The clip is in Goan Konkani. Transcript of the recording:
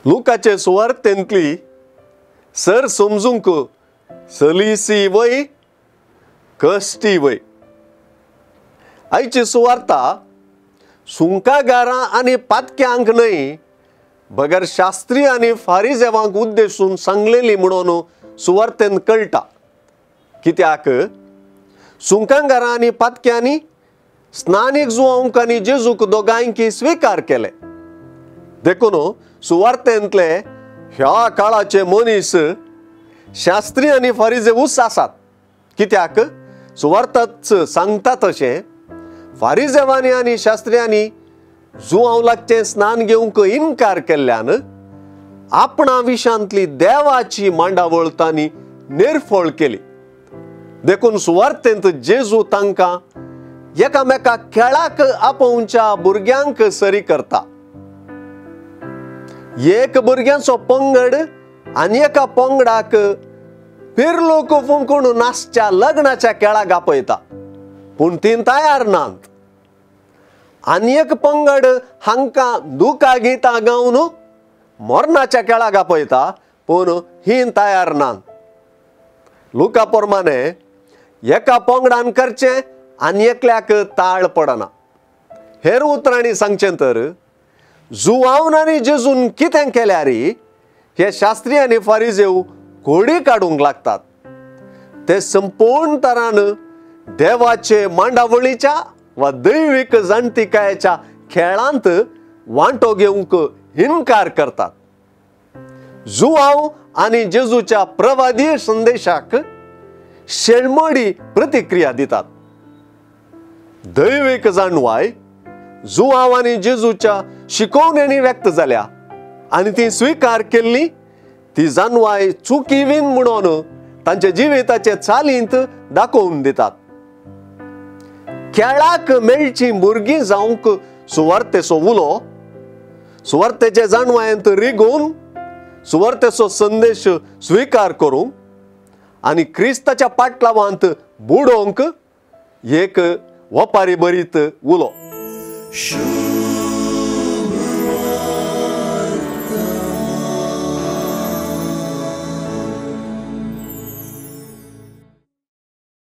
लुकाचे सुवार्तेंतली सर समजूंक सलीसी वय कश्टी वय. आयची सुवार्ता सुंकागारां आनी पातक्यांक न्हय बगर शास्त्री आनी फारिजेवांक उद्देशून सांगलेली म्हणून सुवार्तेन कळटा. कित्याक सुंकागारां आनी पातक्यांनी स्नानीक जुवांक आनी जेजूक दोगांयकी स्विकार केले. देखून सुवार्तेंतले ह्या काळाचे मनीस शास्त्री आनी फारिजेवूच आसात. कित्याक सुवार्ताच सांगता तशें फारिजेवांनी आनी शास्त्र्यांनी जुवांव लागचें स्नान घेवंक इनकार केल्ल्यान आपणा विशांतली देवाची मांडावळ तांणी निर्फळ केली. देखून सुवार्तेंत जेजू तांकां एकामेका खेळाक आपोवच्या भुरग्यांक सरी करता. एक भुरग्यांचो पंगड आनी एका पंगडाक पिरलोक फुंकून नाचच्या लग्नाच्या खेळाक आपयता, पूण तीं तयार नात. आनी एक पंगड हांकां दुकां गितां गावन मरणाच्या खेळाक आपयता, पूण ही तयार नात. लुका प्रमाणे एका पंगडान करचें आनी एकल्याक ताळ पडना. हेर उतरांनी सांगचें तर जुवावन आनी जेजून कितें केल्यार हे शास्त्री आनी फारिजेव कोडी काडूंक लागतात. ते संपूर्ण तरान देवाचे मांडावळीच्या वा दैवीक जाणतिकायेच्या खेळांत वांटो घेवंक इनकार करतात. जुवाव आनी जेजूच्या प्रवादी संदेशाक शेळमोडी प्रतिक्रिया दितात. दैवीक जाणवाय जुवाव आनी जेजूच्या शिकोवण्यांनी व्यक्त जाल्या आनी ती स्विकार केल्ली ती जाणवाय चुकीवीन म्हणून तांच्या जिविताचे चालींत दाखोवन दितात. खेळाक मेळची भुरगीं जावंक सुवार्तेचो उलो सुवार्तेचे जाणवायेंत रिगोवन सुवार्तेचो संदेश स्विकार करूंक आनी क्रिस्ताच्या पाटलावांत बुडोवंक एक वपारी बरीत उलो.